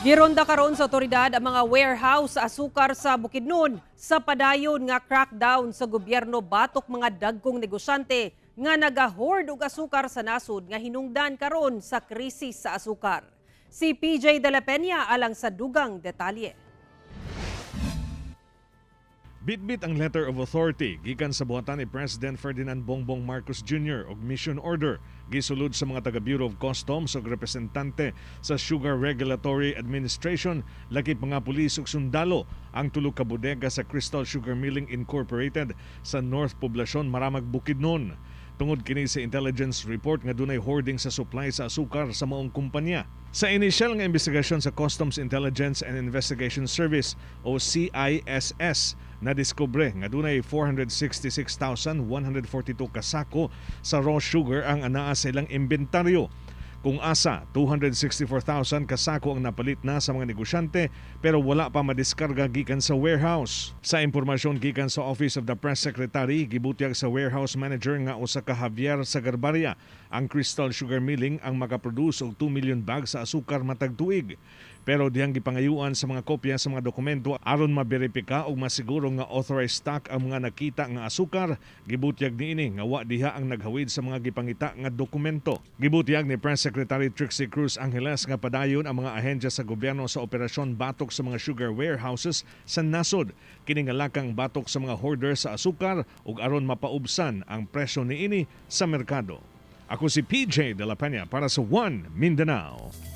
Gironda karon sa otoridad ang mga warehouse sa asukar sa Bukidnon sa padayon nga crackdown sa gobyerno batok mga dagkong negosyante nga nagahoard og asukar sa nasod nga hinungdan karon sa krisis sa asukar. Si PJ De La Peña alang sa dugang detalye. Bitbit ang letter of authority gikan sa buhatan ni President Ferdinand Bongbong Marcos Jr. og mission order gisulod sa mga taga Bureau of Customs ug representante sa Sugar Regulatory Administration, lakip mga pulis ug sundalo, ang tulo ka bodega sa Crystal Sugar Milling Incorporated sa North Poblacion, Maramag, Bukidnon. Tungod kini sa intelligence report nga dunay hoarding sa supply sa asukar sa maong kumpanya. Sa inisyal nga investigasyon sa Customs Intelligence and Investigation Service o CISS, nadiskubre nga dunay 466,142 kasako sa raw sugar ang anaa sa ilang inventaryo. Kung asa, 264,000 kasako ang napalit na sa mga negosyante pero wala pa madiskarga gikan sa warehouse. Sa impormasyon gikan sa Office of the Press Secretary, gibutyag sa warehouse manager nga usa ka Javier Sagarbarria, ang Crystal Sugar Milling ang makaproduce og 2 million bags sa asukar matag tuig. Pero dihang gipangayuan sa mga kopya sa mga dokumento aron maberipika ug masiguro nga authorized stock ang mga nakita nga asukar, gibutyag niini nga wa diha ang naghawid sa mga gipangita nga dokumento. Gibutyag ni Press Secretary Trixie Cruz Angeles nga padayon ang mga ahensya sa gobyerno sa operasyon batok sa mga sugar warehouses sa nasod. Kini nga lakang batok sa mga hoarders sa asukar ug aron mapaubsan ang presyo niini sa merkado. Ako si PJ De La Peña para sa One Mindanao.